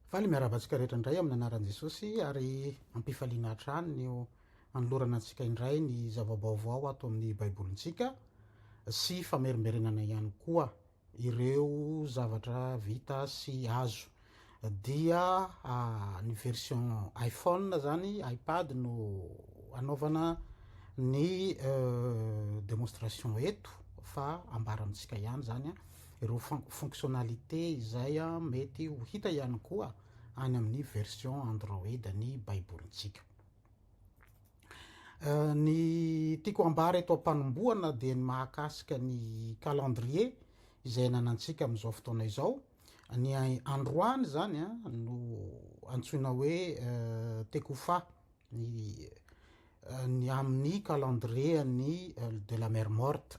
Faly miarahaba antsika rehetra indray amin'ny anaran'i Jesosy ary ampifaliana hatrany ny anolorana antsika indray ny zava-baovao ato amin'ny Baibolintsika sy famerimberenana ihany koa ireo zavatra vita sy azo. Dia ny version iPhone zany, iPad no anaovana ny démonstration eto fa ambara amintsika ihany zany. ireo fonctionnalité izay mety ho hita ihany koa any amin'ny version Android ny Baibolintsika. Ny tiako ambara eto am-panombohana dia ny mahakasika ny calendrier izay ananantsika amin'izao fotoana izao. Ny androany zany no antsoina hoe Tekofa, ny ny amin'ny calendrier ny de la mer Morte.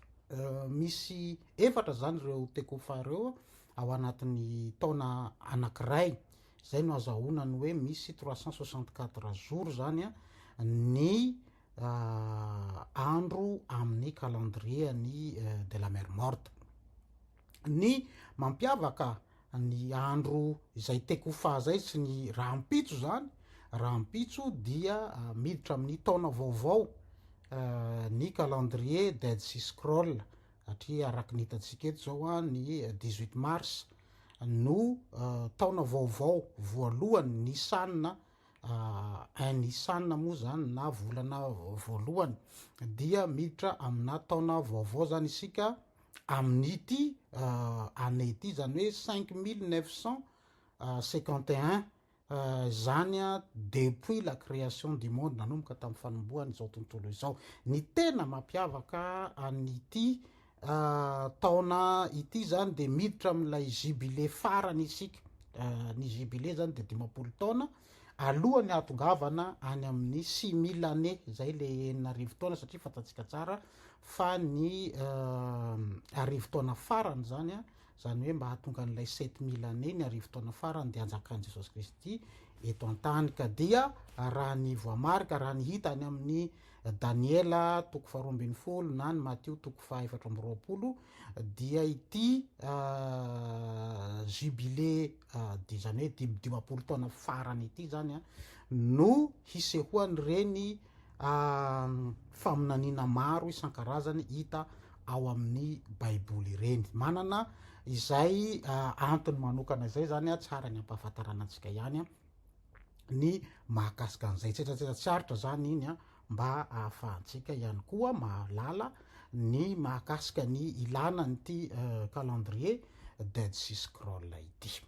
Misy efatra zany ireo Tekofa ireo ao anatin'ny taona anankiray. Zay no azahoana ny hoe misy 364 jours zany ny andro amin'ny calendrier ny de la mer Morte. Ny mampiavaka ny andro izay tekofa zay sy ny rahampitso zany, rahampitso dia miditra amin'ny taona vaovao ny calendrier Dead Sea Scroll, satria araka ny hitantsika eto zao a, ny 18 mars no taona vaovao voalohany Nisan, un Nisan moa zany na volana voalohany, dia miditra amina taona vaovao zany isika amin'ity année ity, zany hoe 5951 zany depuis la création du monde, nanomboka tamin'ny fanombohany izao tontolo izao. Ny tena mampiavaka an'ity taona ity zany de miditra amin'ilay jubilé farany isika. Ny jubilé zany de 50 taona alohan'ny hahatongavana any amin'ny 6000 années, zay le 6000 taona, satria fantatsika tsara fa ny 1000 taona farany zany a, zany hoe mba hahatonga an'ilay 7000 années ny 1000 taona farany de hanjakan'i Jesosy Kristy eto an-tany. Ka dia raha ny voamarika, raha ny hita any amin'ny Daniela toko faha-12 na ny Matio toko faha-24, dia ity jubilé de zany hoe 55 taona farany ity zany a no hisehoan'ireny faminaniana maro isan-karazany hita ao amin'ny Baiboly ireny. Manana izay antony manokana izay zany a, tsara ny ampahafantarana antsika ihany ny mahakasika an'izay. Tsetratsetra tsy aritra zany iny a, mba ahafahantsika ihany koa mahalala ny mahakasika ny ilana an'ity calendrier Dead Sea Scroll ity.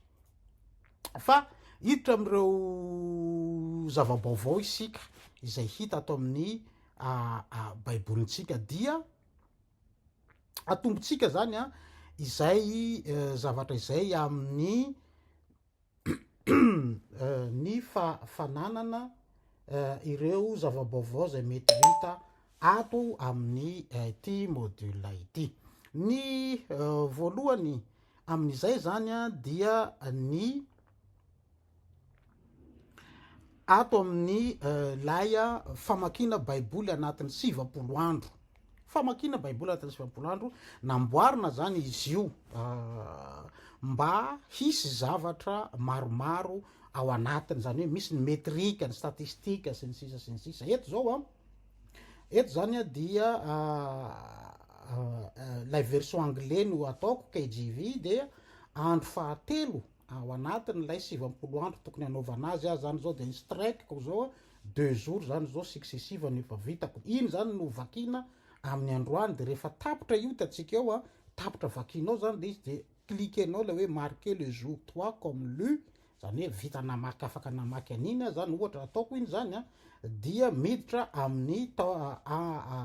Fa hiditra amin'ireo zava-baovao isika izay hita ato amin'ny Baibolintsika, dia atombontsika zany a izay zavatra izay amin'ny ny fananana ireo zava-baovao izay mety ho hita ato amin'ny ity module ity. Ny voalohany amin'izay zany a dia ny ato amin'ny lay famakiana Baiboly anatin'ny 90 andro. Famakiana Baiboly anatin'ny 90 andro, namboarina zany izy io mba hisy zavatra maromaro ao anatiny, zany hoe misy ny metrika, ny statistika sy ny sisa sy ny sisa. Eto zao a, eto zany a dia lay version anglais no ataoko, KJV, dia andro fahatelo ao anatin'ilay 90 andro tokony hanaovana azy aho zany zao, de ny streak-ko zao a 2 jours zany zao successive no efa vitako. Iny zany no vakina amin'ny androany, de rehefa tapitra io hitantsika eo a, tapitra vakinao zany le izy, de cliquenao le hoe marquer le jour 3 comme lu, zany hoe vita namaky, afaka namaky an'iny aho zany, ohatra ataoko iny zany a, dia miditra amin'ny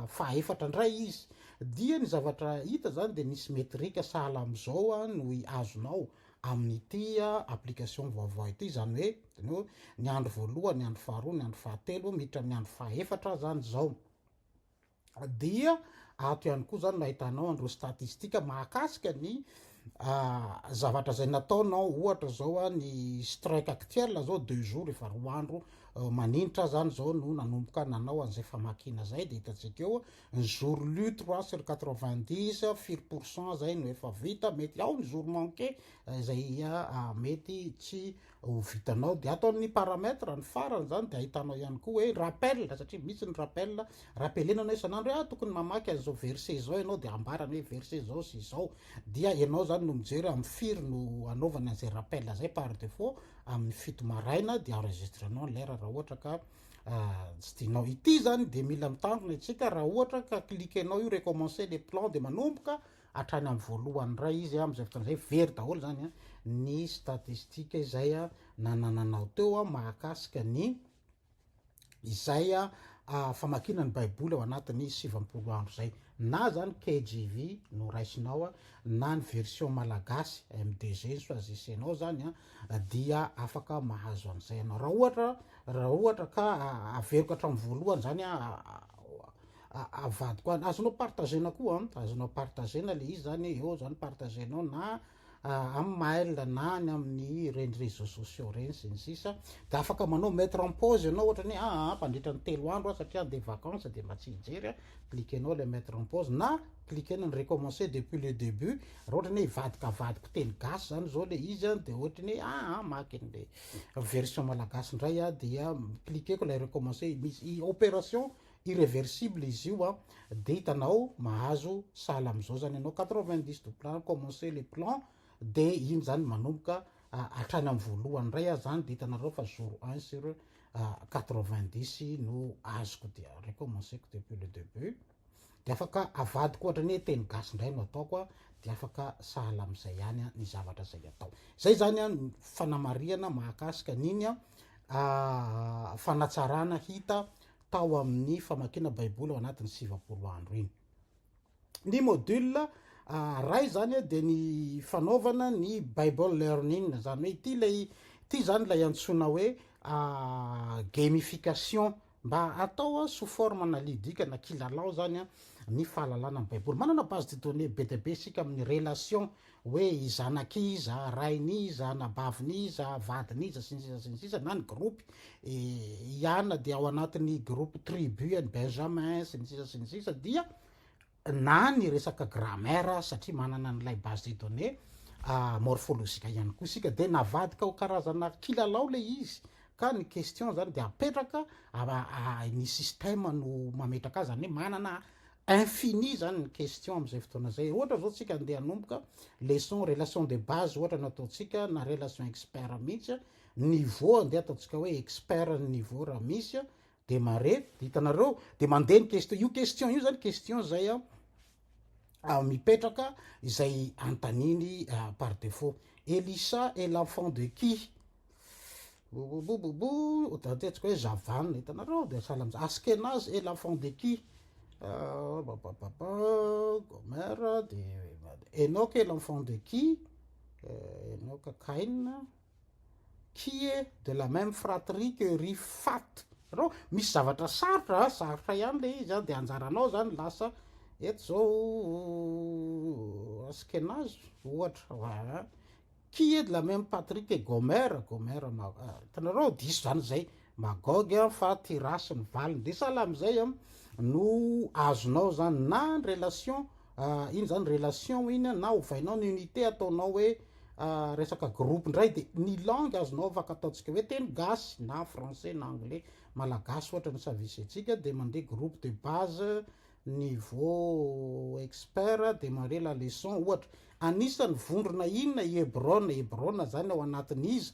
fahaefatra indray izy. Dia ny zavatra hita zany de nisy metrika sahala am'izao a no azonao amin'ity application vaovao ity, zany hoe zany hoe ny andro voalohany, ny andro faharoa, ny andro fahatelo, miditra amin'ny andro fahaefatra zany zao. Dia ato ihany koa zany no ahitanao an'ireo statistika mahakasika ny zavatra izay nataonao, ohatra zao a ny streak actuel zao 2 jours, efa 2 andro. Maninitra aho zany zao no nanomboka nanao an'izay famakiana zay, de hitantsika eo ny jour lu 3 sur 90, firy pourcent zay no efa vita. Mety ao ny jour manqué zay mety tsy ho vitanao. De atao amin'ny paramètre ny farany zany, de ahitanao ihany koa hoe rappel, satria misy ny rappel, rappelena anao isan'andro hoe tokony mamaky an'izao verset zao ianao, de ambarany hoe verset zao sy zao. Dia ianao zany no mijery amy firy no anaovany an'izay rappel zay. Par défaut amin'ny 7 maraina, de enregistrenao lera raha ohatra ka tsy tianao ity zany. De mila mitandrina itsika raha ohatra ka cliquenao io recommencer le plan, de manomboka hatrany amy voalohany ray izy. Am'izay fotoana zay very daholo zany ny statistique izay nanananao teo mahakasika ny izay famakina ny Baiboly ao anatin'ny 90 andro zay. Na zany KJV no raisinao na ny version malagasy MDG ny choisisenao zany dia afaka mahazo an'izay anao. Raha ohatra ka averiko hatramy voalohany zany avadiko any, azonao partagena koa, azonao partagena le izy zany eo zany, partagenao na amy mail na ny amin'ny reny réseaux sociaux reny sy ny sisa. De afaka manao mettre en pause ianao, ohatra ny hoe mpandritra ny 3 andro satria andeha vacance, de mba tsy hijery cliquenao le mettre en pause na cliquena ny recommencer depuis le début. Raha ohatra ny hoe ivadika avadiko teny gasy zany zao le izy de ohatra ny hoe maky an'le version malagasy indray dia cliqueko lay recommencer. Misy opération irréversible izy io de hitanao mahazo sahala am'izao zany ianao, 90 du plan, commencer le plan, de iny zany manomboka hatrany amy voalohany ray zany. De hitanareo fa jour 1 sur 90 no azoko, de recommenceko depuis le début. De afaka avadiko ohatra ny hoe teny gasy indray no ataoko de afaka sahala am'izay ihany ny zavatra zay atao zay zany fanamariana mahakasika n'iny fanatsarana hita tao amin'ny famakina Baiboly ao anatin'ny 90 andro iny. Ny module ray zany de ny fanaovana ny Bible learning zany, hoe ity lay ty zany lay antsoina hoe gamification, mba atao sous forme na ludique na kilalao zany ny fahalalana ny Baiboly. Manana base de données be de be sika amin'ny relation hoe izanakiza, rainiza, nabaviniza, vadiniza, sy ny sisa sy ny sisa, na ny groupe iana de ao anatin'ny groupe tribu any Benjamin sy ny sisa sy ny sisa, dia na ny resaka grammaire, satria manana n'lay base de données morphologique ihany koa sika. De navadika ho karazana kilalao le izy, ka ny question zany de apetraka, ny système no mametraka azy zany, hoe manana infini zany ny question am'izay fotoana zay. Ohatra zao tsika andeha hanomboka leçon relation de base ohatra no ataotsika, na relation expert mihitsy niveau, andeha ataotsika hoe expert ny niveau raha misy de mare. De hitanareo de mandeha ny question io. Question io zany, question zay mipetraka izay antaniny par défaut: Elisa est l'enfant de qui? Bobobobobo, atsika hoe Javan, hitanareo de sahala am'zay. Askenaz est l'enfant de qui? Babababa, Gomer. De Enoch est l'enfant de qui? Enoch, Cain. Qui est de la même fratrie que Rifat? Reo misy zavatra sarotra, sarotra ihany le izy de anjaranao zany lasa eto zao. Askenaz ohatra. Qui est de la même patrie que Gomer? Gomer, hitanareo diso zany zay, Magog fa Tirasy ny valiny. De sahala am'izay no azonao zany na ny relation iny zany, relation iny na ovainao ny unité, ataonao hoe resaka groupe ndray. De ny langue azonao afaka ataotsika hoe teny gasy na français na anglais, malagasy ohatra ny service atsika. De mandeha groupe de base, niveau expert, démarrer la leçon. Ohatra, anisan'ny vondrona inona i Hebrona? Hebrona zany ao anatin'iza?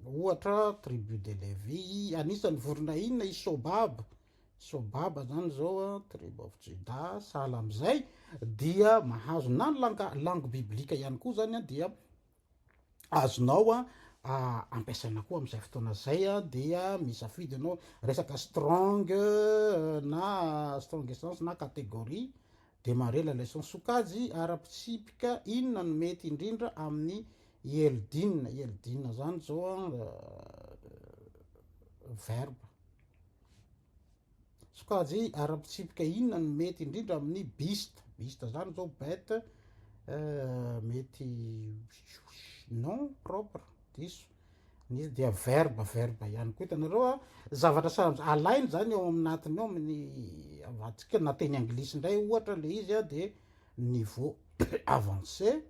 Ohatra tribu de Lévi. Anisan'ny vondrona inona i Sobaba? Sobaba zany zao tribu of Juda. Sahala am'izay dia mahazo na ny langue biblique ihany koa zany dia azonao ampiasaina koa am'izay fotoana zay dia misafidy anao resaka Strong na Strong essence na catégorie. Démarrer la leçon. Sokajy ara-pitsipika inona no mety indrindra amin'ny Ieldina? Ieldina zany zao verbe. Sokajy ara-pitsipika inona no mety indrindra amin'ny beast? Beast zany zao bête, mety nom propre, diso. Ny dia verbe, verbe ihany koa. Hitanareo a, zavatra samy alainy zany ao aminatiny ao amin'ny avadika na teny anglisy indray ohatra le izy a, de niveau avancé,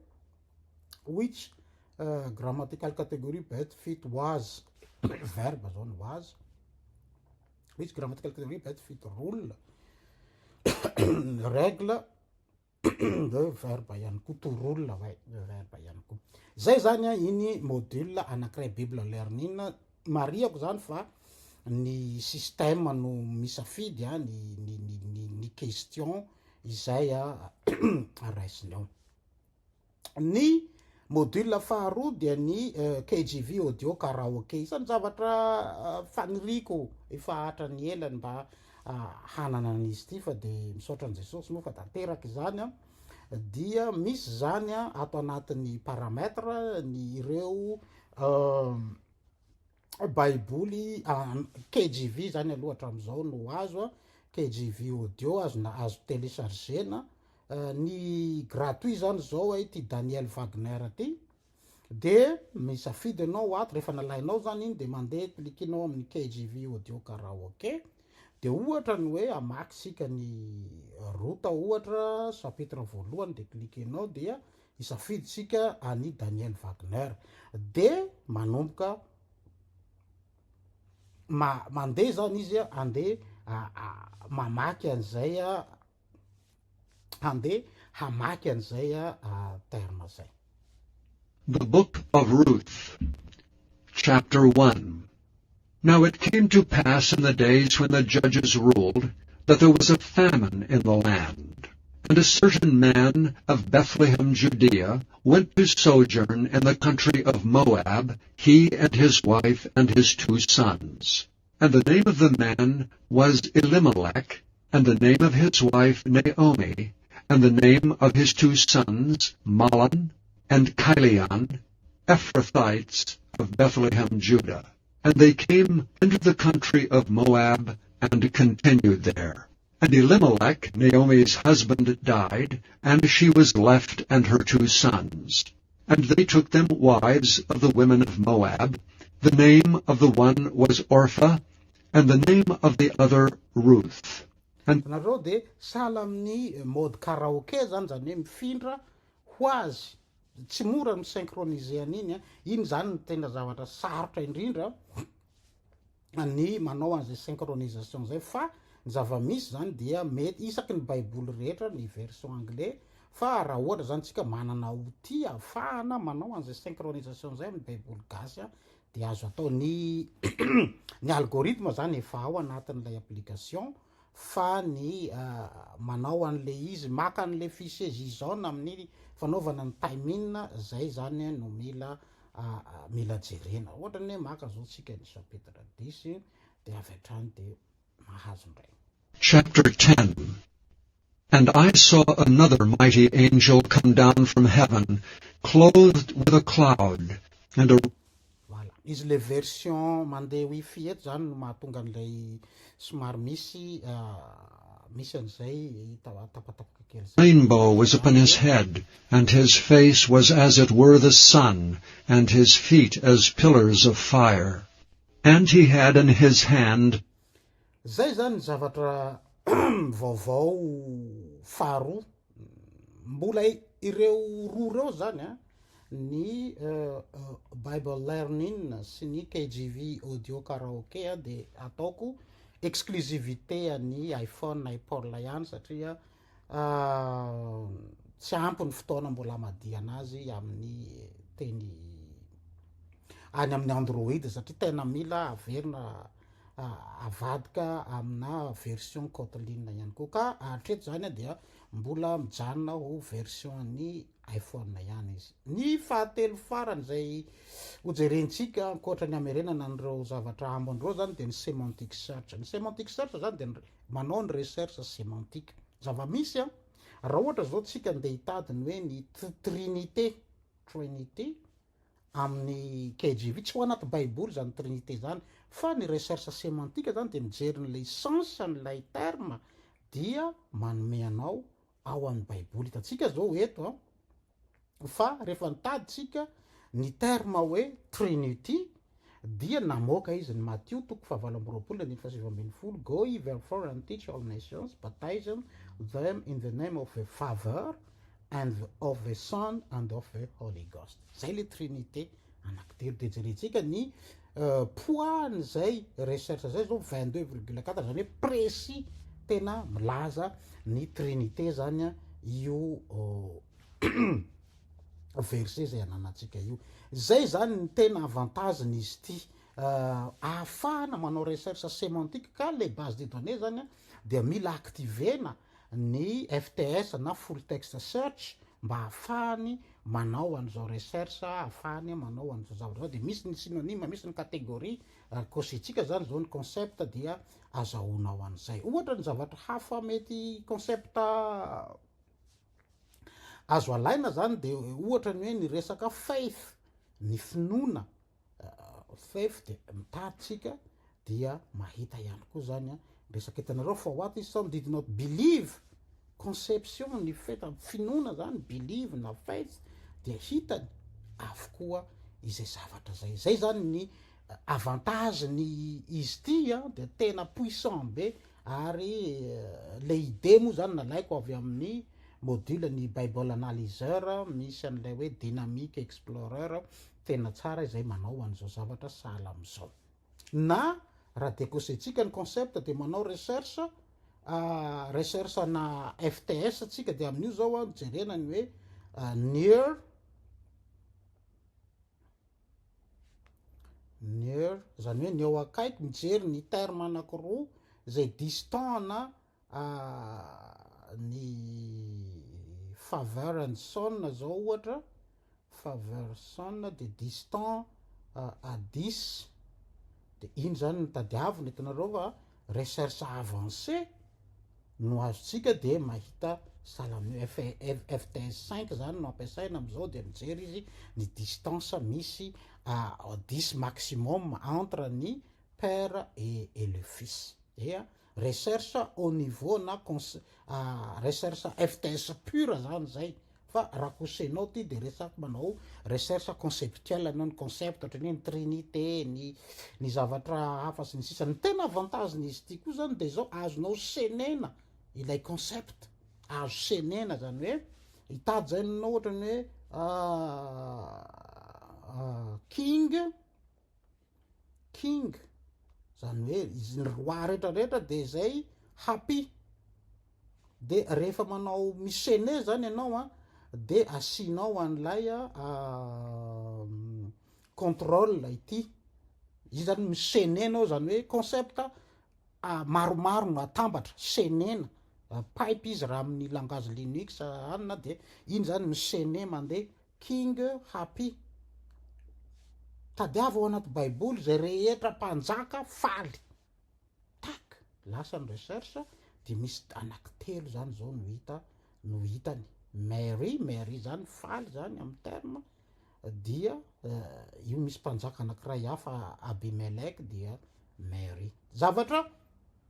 which grammatical category best fit was, verbe zao ny was, which grammatical category best fit rule, règle de verbe ihany koa, to rule, ouais, verbe ihany koa. Zay zany a, iny module anankiray Bible Learning. Mariako zany fa ny système no misafidy a ny question izay a raisiny ao. Ny module faharoa dia ny KJV audio karaoke. Isan'ny zavatra faniriko efa hatrany elany mba hanana an'izy ity, fa de misaotra an' Jesosy moa fa tanteraka izany a. Dia misy zany a ato anatin'ny paramètre ny ireo baiboly KJV zany aloha hatram'izao no azo a, KJV audio azona azo téléchargena. Ny gratuit zany zao a ity Daniel Wagner ty, de misafidy anao ato. Rehefa nalainao zany iny, de mandeha cliquenao amin'ny KJV audio karaoke, de ohatra ny hoe amaky sika ny Rota ohatra, chapitre voalohany, de cliquenao, dia isafiditsika any Daniel Wagner, de manomboka ma mandeha zany izy a, andeha mamaky an'izay a, handeha hamaky an'izay a terme zay. The Book of Ruth, Chapter 1. Now it came to pass in the days when the judges ruled, that there was a famine in the land. And a certain man of Bethlehem, Judea, went to sojourn in the country of Moab, he and his wife and his two sons. And the name of the man was Elimelech, and the name of his wife Naomi, and the name of his two sons Mahlon and Chilion, Ephrathites of Bethlehem, Judah. And they came into the country of Moab, and continued there. And Elimelech, Naomi's husband, died, and she was left and her two sons. And they took them wives of the women of Moab. The name of the one was Orpah, and the name of the other Ruth. And Nareo, de sahala amin'ny mode karaoke zany hoe mifindra ho azy, tsy mora misynchroniser an'iny a. Iny zany ny tena zavatra sarotra indrindra, ny manao an'izay synchronisation zay. Fa ny zava-misy zany dia mety isaky ny baiboly rehetra ny version anglais, fa raha ohatra zany tsika manana outil ahafahana manao an'izay synchronisation zay amin'ny baiboly gasy a, de azo atao. Ny algorithme zany efa ao anatin'ilay application, fa ny manao an'le izy maka an'le fichier JSON amin'ny fanaovana ny timing zay zany no mila jerena. Ohatra ny hoe maka zao tsika ny chapitre 10, de avy hatrany de mahazo indray. Chapter 10. And I saw another mighty angel come down from heaven, clothed with a cloud, and a Voilà, izy le version mandeha wifi eto zany no mahatonga an'ilay somary misy an'izay tapatapaka kely zay. Rainbow was upon his head, and his face was as it were the sun, and his feet as pillars of fire. And he had in his hand Zay zany ny zavatra vaovao faharoa. Mbola ireo roa reo zany a, ny Bible Learning sy ny KJV audio karaoke a, de ataoko exclusivité any iPhone, Apple ihany, satria tsy ampy ny fotoana mbola amadiana azy amin'ny teny any amin'ny Android, satria tena mila averina avadika amina version Kotlin ihany koa. Ka hatreto zany a dia mbola mijanona ho version ny iPhone ihany izy. Ny fahatelo farany zay hojerentsika ankoatra ny amerenana an'ireo zavatra ambon'ireo zany, de ny semantic search. Ny semantic search zany de manao ny recherche sémantique. Zava-misy a, raha ohatra zao tsika ndeha hitady ny hoe ny trinité, trinité amin'ny KJV, tsy ho anaty baiboly zany trinité zany, fa ny recherche sémantique zany de mijery n'lay sens n'lay terme, dia manome anao ao amin'ny baiboly. Hitantsika zao eto a, fa rehefa nitaditsika ny terme hoe trinity. Dia namoaka izy ny Matio toko fahavalo amby roapolo andininy fahasivy ambin'ny folo, Go ye therefore and teach all nations, baptizing them in the name of the Father and of the Son and of the Holy Ghost. Zay le Trinité anankitelo. Dia jerentsika ny poids n'izay recherche zay zao 22,4, zany hoe précis tena milaza ny Trinité zany io verset zay ananantsika io. Zay zany ny tena avantage n'izy ity, ahafahana manao recherche sémantique ka le base de données zany dia mila activer-na ny FTS na full text search mba ahafahany manao an'izao recherche, ahafahany manao an'izao zavatra zao, de misy ny synonyme, misy ny catégorie, cocher-tsika zany zao ny concept dia azahoanao an'izay. Ohatra ny zavatra hafa mety concept azo alaina zany de ohatra ny hoe ny resaka faith, ny finoana, faith de mitady tsika dia mahita ihany koa zany a resaka hitanareo fa what is some did not believe conception ny faith, finoana zany believe na faith dia hitany avokoa izay zavatra zay. Zay zany ny avantage ny izy ty a, de tena puissant be. Ary le idée moa zany nalaiko avy amin'ny module ny Bible Analyzer, misy an'ilay hoe Dynamic Explorer, tena tsara izay manao an'izao zavatra sahala am'izao. Na raha décocher-tsika ny concept de manao recherche na FTS tsika, de amin'io zao a jerena ny hoe near, zany hoe ny eo akaiky, mijery ny terme anankiroa zay distant na ny Father and Son zao ohatra, Father Son de distant à 10, de iny zany ny tadiavina hitanareo fa recherche avancée no azotsika de mahita sahala amin'io. FTS 5 zany no ampiasaina am'izao, de mijery izy ny distance misy 10 maximum entre ny père et le fils. Dia recherche au niveau na recherche FTS pure zany zay, fa raha cocher-nao ty de resaky manao recherche conceptuelle anao, ny concept ohatrany hoe ny trinité, ny zavatra hafa sy ny sisa. Ny tena avantage n'izy ty koa zany de zao, azonao senena ilay concept, azo senena zany hoe hitady zay anao ohatrany hoe king, zany hoe izy ny roi rehetrarehetra de zay happy, de rehefa manao misene zany ianao a de asianao an'ilay contrôle ity izy zany misenena ao, zany hoe concept maromaro no atambatra senena pipe izy raha amin'ny langage Linux anina, de iny zany misene mandeha king happy, tadiava ao anaty baiboly zay rehetra mpanjaka faly, tak, lasa ny recherche de misy anankitelo zany zao no hita, no hitany Mary, Mary zany faly zany amy terme, dia io misy mpanjaka anankiray hafa Abimelek, dia Mary, zavatra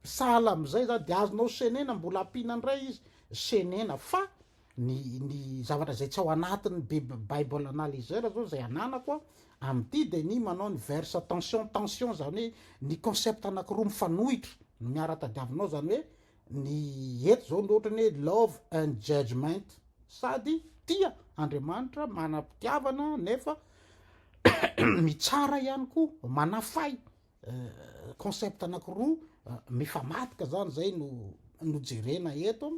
sahala am'izay zany de azonao senena, mbola ampiana indray izy senena. Fa ny zavatra zay tsy ao anatin'ny Bible Analyzer zao zay ananako a am'ity de ny manao ny verse tension, zany hoe ny concept anankiroa mifanohitra no miara-tadiavinao, zany hoe ny eto zao ny ohatrany hoe love and judgment, sady tia Andriamanitra manam-pitiavana nefa mitsara ihany koa, manafay, concept anankiroa mifamadika zany zay no jerena eto,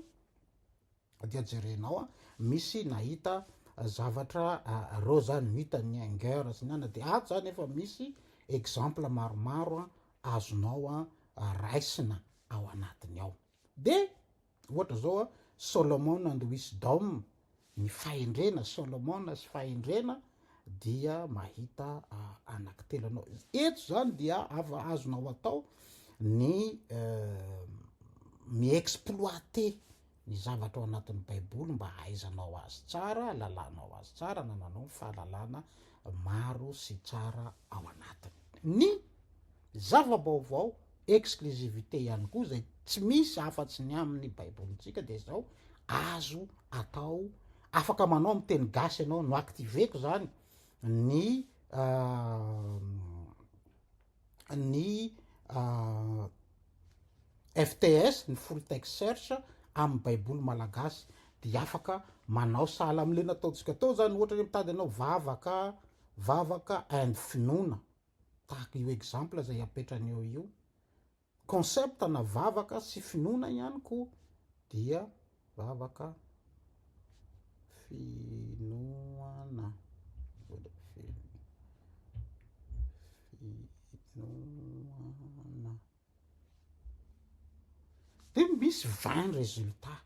dia jerenao a misy nahita zavatra reo zany no hita ny anger sy ny ana, de ato zany efa misy exemple maromaro a azonao a raisina ao anatiny ao. De ohatra zao a Solomon and wisdom, ny fahendrena, Solomon sy fahendrena, dia mahita anankitelo anao eto zany, dia ava azonao atao ny mi-exploiter ny zavatra ao anatin'ny baiboly mba hahaizanao azy tsara, lalanao azy tsara, nananao fahalalana maro sy tsara ao anatiny. Ny zava-baovao exclusivité ihany koa zay tsy misy afa-tsy ny amin'ny baibolintsika de zao, azo atao afaka manao amy teny gasy ianao, no activer-ko zany ny. FTS, ny full text search amin'ny baiboly malagasy dia afaka manao sahala amin'ilay nataontsika teo zany, ohatra hoe mitady anao vavaka, vavaka and finoana, tahaka io exemple zay apetrany eo io, concept na vavaka sy finoana ihany koa dia vavaka finoana, finoana. De misy 20 résultat.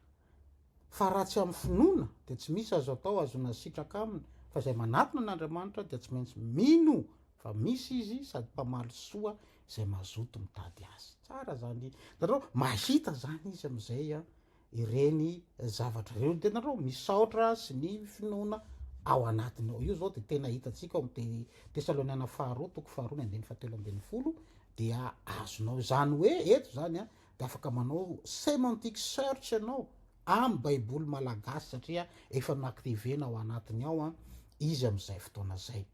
Fa raha tsy amin'ny finoana dia tsy misy azo atao ahazoana sitraka aminy, fa izay manatona an'Andriamanitra dia tsy maintsy mino fa misy izy sady mpamaly soa izay mazoto mitady azy. Tsara zany, hitanareo, mahita zany izy amin'izay an, ireny zavatra ireny. Dia nareo misaotra sy ny finoana ao anatiny ao. Io zao dia tena hitantsika ao amin'ny Tesaloniana faharoa toko faharoa ny andininy fahatelo ambin'ny folo dia azonao. Izany hoe eto zany an, dia afaka manao semantic search ianao amin'ny baiboly malagasy satria efa no-activer-na ao anatiny ao an izy amin'izay fotoana zay.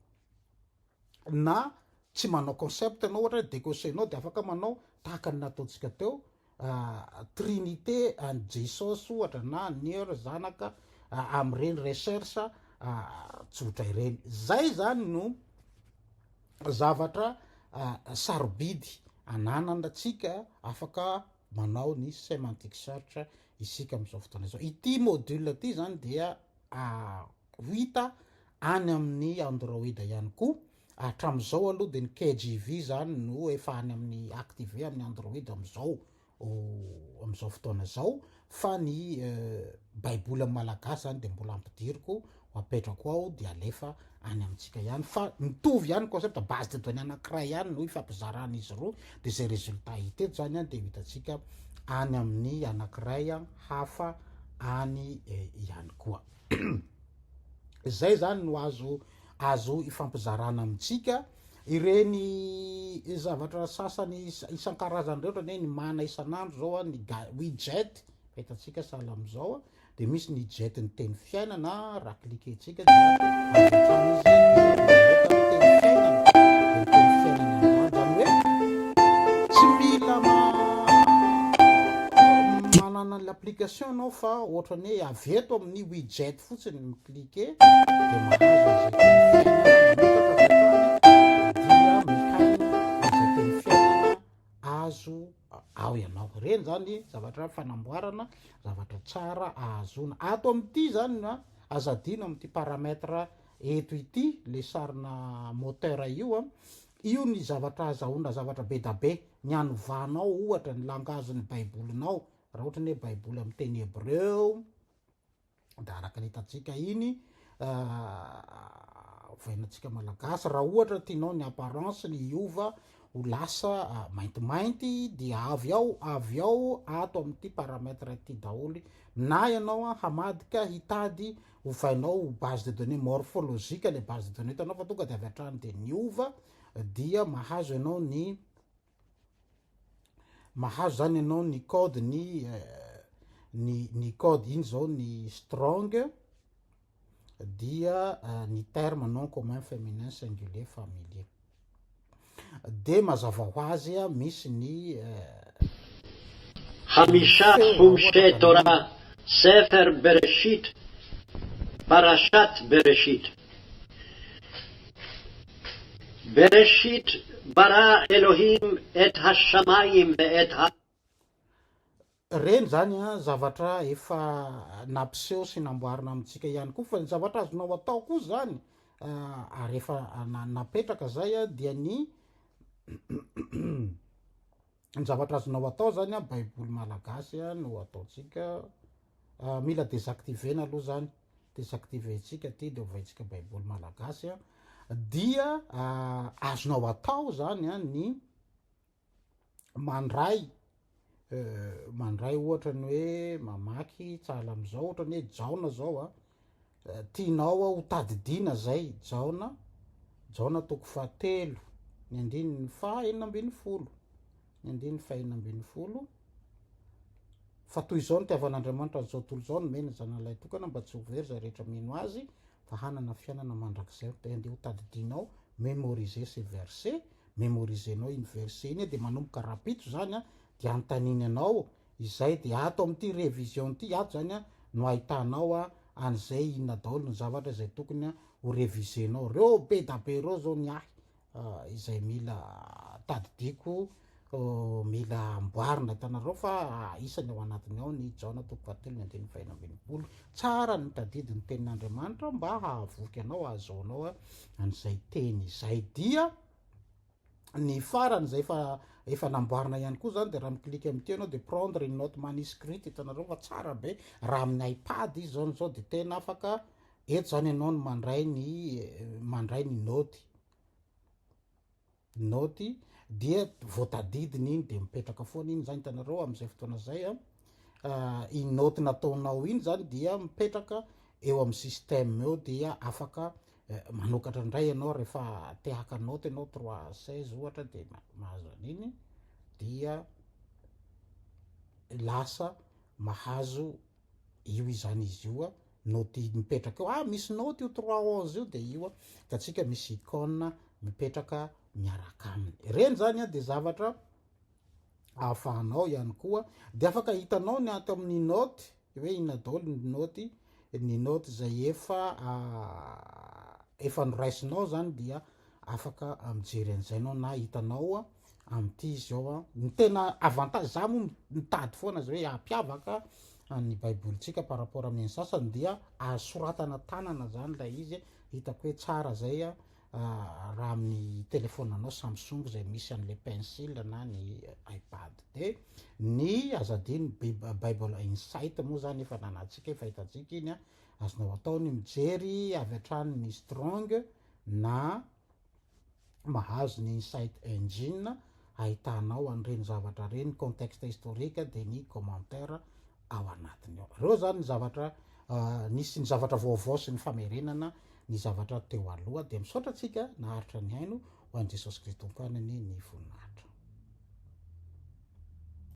Na tsy manao concept ianao, ohatra hoe décocher-nao, dia afaka manao tahaka ny nataontsika teo, trinité and Jesosy ohatra, na Nier zanaka, amin'ireny recherche tsotra ireny. Zay zany no zavatra sarobidy ananantsika, afaka manao ny semantic search isika amin'izao fotoana izao. Ity module ity zany dia ho hita any amin'ny Android ihany koa. Hatramin'izao aloha dia ny KJV zany no efa any amin'ny activé amin'ny Android amin'izao fotoana izao, fa ny baiboly amin'ny malagasy zany dia mbola ampidiriko ho apetrako ao dia alefa any amintsika ihany, fa mitovy ihany concept, base de données anankiray ihany no ifampizarana izy roa, de zay résultat hita eto zany an dia ho hitantsika any amin'ny anankiray hafa any ihany koa. Zay zany no azo ifampizarana amintsika ireny zavatra sasany isan-karazany reo, ohatrany hoe ny mana isan'andro zao a, ny widget hitantsika sahala am'izao a, de misy ny widget ny teny fiainana. Raha cliquer-tsika dia avy hatrany izy dia mivoaka ny teny fiainana, de ny teny fiainana androany zany hoe tsy mila manana l'application anao, fa ohatrany hoe avy eto amin'ny widget fotsiny mi-cliquer de mahazo an'izay teny fiainana manokatra avy hatrany, dia mihaino an'izay teny fiainana azo ao ianao. Reny zany zavatra fanamboarana zavatra tsara ahazoana ato amin'ity zany. Na aza adino amin'ity paramètre eto ity le sarina moteur io a, io ny zavatra azahoana zavatra be da be, ny anovanao ohatra ny langage-n'ny baibolinao, raha ohatra ny hoe baiboly amin'ny teny hebreo da araka ny hitantsika iny ovainantsika malagasy. Raha ohatra tianao ny apparence ny hiova ho lasa maintimainty dia avy ao ato amin'ity paramètre ity daholy, na ianao a hamadika hitady ovainao ho base de données morphologique le base de données hitanao fa tonga de avy hatrany de niova, dia mahazo ianao ny mahazo zany ianao ny code ny code iny zao, ny Strong dia ny terme nom commun féminin singulier familier, de mazava ho azy a misy ny חמישה חומשי תורה, ספר בראשית, פרשת בראשית. בראשית ברא אלוהים את השמים ואת ה... Reny zany a zavatra efa nampiseho sy namboarina amintsika ihany koa, fa ny zavatra azonao atao koa zany ary efa napetraka zay a, dia ny zavatra azonao atao zany a, baiboly malagasy a no ataotsika, mila désactiver-na aloha zany, désactiver-tsika ty de ovaintsika baiboly malagasy a, dia azonao atao zany a ny mandray ohatra ny hoe mamaky tsahala am'izao, ohatra ny hoe Jaona zao a tianao a ho tadidina zay, Jaona toko fahatelo ny andininy faha-16, ny andininy faha-16: "Fa toy izao nitiavan'Andriamanitra an'izao tontolo izao, nomeny ny zanany lahy tokana, mba tsy ho very zay rehetra mino azy fa hanana fiainana mandrakizay." De andeha ho tadidinao, mémoriser ces versets, mémoriser-nao iny verset iny, de manomboka rapito zany a. dia anontaniany anao izay dia ato amin'ity révision ity ato zany a no ahitanao a an'izay inona daholo ny zavatra izay tokony ho révisenao. Reo be da be reo zao ny ahy izay mila tadidiko, mila amboarina. Hitanareo fa isany ao anatiny ao ny Jaona toko fahatelo ny andininy faha-16. Tsara ny mitadidy ny tenin'Andriamanitra mba hahavoky anao, hahazoanao an'izay teny izay. Dia ny farany izay efa namboarina ihany koa zany, de raha miklika amin'ity ianao de prendre une note manuscrite. Hitanareo fa tsara be raha amin'ny iPad izy zao zao, de tena afaka eto zany ianao no mandray ny noty, dia voatadidiny iny, de mipetraka foana iny zany. Hitanareo am'izay fotoana zay a iny noty nataonao iny zany dia mipetraka eo amy système eo, dia afaka manokatra indray ianao rehefa te haka noty ianao, 3:16 ohatra, de mahazo an'iny, dia lasa mahazo io izany izy io a noty mipetraka eo. Ah, misy noty io 3:11 io, de io a hitantsika misy icône mipetraka miaraka aminy reny zany a de zavatra ahafahanao ihany koa, de afaka hitanao ny ato amin'ny note hoe inona daholo ny note zay efa noraisinao zany, dia afaka mijery an'izay anao na hitanao a am'ty izy ao a. Ny tena avantage, za moa mitady foana zay hoe ampiavaka ny baibolitsika par rapport amin'ny sasany, dia asoratana tanana zany lay izy. Hitako hoe tsara zay a raha amin'ny telefonanao Samsung zay misy an'le pencil na ny iPad. De ny azadiny Bible Insight moa zany efa nanatsika, efa hitantsika iny a azonao atao ny mijery avy hatrany ny Strong na mahazo ny Insight Engine ahitanao an'ireny zavatra reny, contexte historique, de ny commentaire ao anatiny ao. Reo zany ny zavatra nisy, ny zavatra vaovao sy ny famerenana ny zavatra teo aloha. De misaotra atsika naharitra ny haino. Ho an' Jesosy Kristy Tompo any ny voninahitra.